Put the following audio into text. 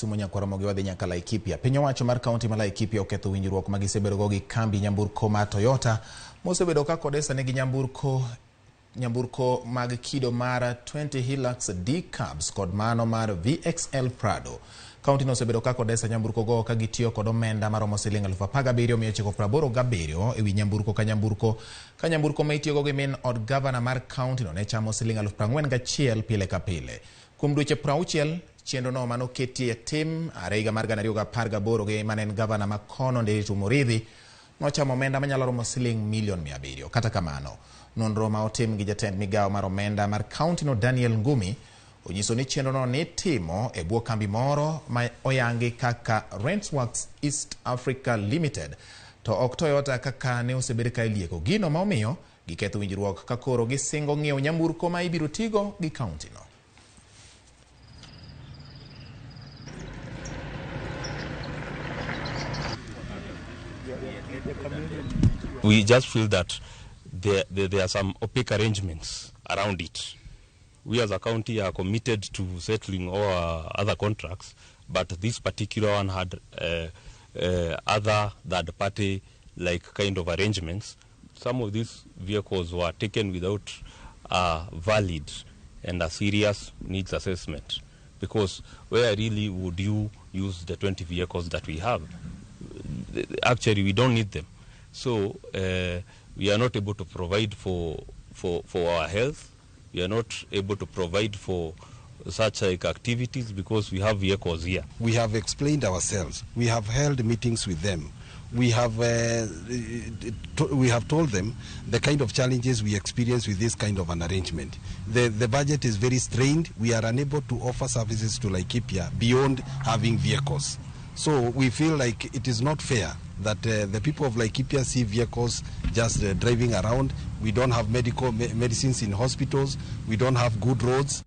Kisumu nyakwaramogi wadhi nyaka Laikipia. Piny owacho mar kaunti ma Laikipia oketho winjruok ma gisebedogo gi kambi nyamburko mar Toyota mosebedo ka kodesa negi nyamburko mag kido mar 20 Hilux D Cabs kod mano mar VXL Prado. Kaunti no osebedo ka kodesa nyamburko go ka gitiyo kod omenda maromo siling 17,987 ewi nyamburko ka nyamburko ka nyamburko ma itiyogo gi min od gavana mar kaunti no ne chamo siling 41,000 pile ka pile. Kuom dweche 60 chenro no manoketie tim are higa mar 2018 gi mane en gavana ma kono Ndiritu Muriithi nochamo omenda manyalo romo siling milion 700. Kata kamano, nonro ma otim gi jatend migawo mar omenda mar kaunti no Daniel Ngumi onyiso ni chenro no nitimo e bwo kambi moro ma oyangi kaka Rentworks East Africa Limited to ok Toyota kaka ne osebed ka ilieko. Gino ma omiyo giketho winjruok ka koro gisingo ng'iewo nyamburko ma ibiro tigo gi kaunti no. We just feel that there are some opaque arrangements around it. We as a county are committed to settling all our other contracts, but this particular one had other third party like kind of arrangements. Some of these vehicles were taken without a valid and a serious needs assessment, because where really would you use the 20 vehicles that we have? Actually, we don't need them. So we are not able to provide for our health. We are not able to provide for such like activities because we have vehicles here. We have explained ourselves. We have held meetings with them. We have told them the kind of challenges we experience with this kind of an arrangement. The budget is very strained. We are unable to offer services to Laikipia beyond having vehicles. So we feel like it is not fair that the people of Laikipia see vehicles just driving around. We don't have medical medicines in hospitals. We don't have good roads.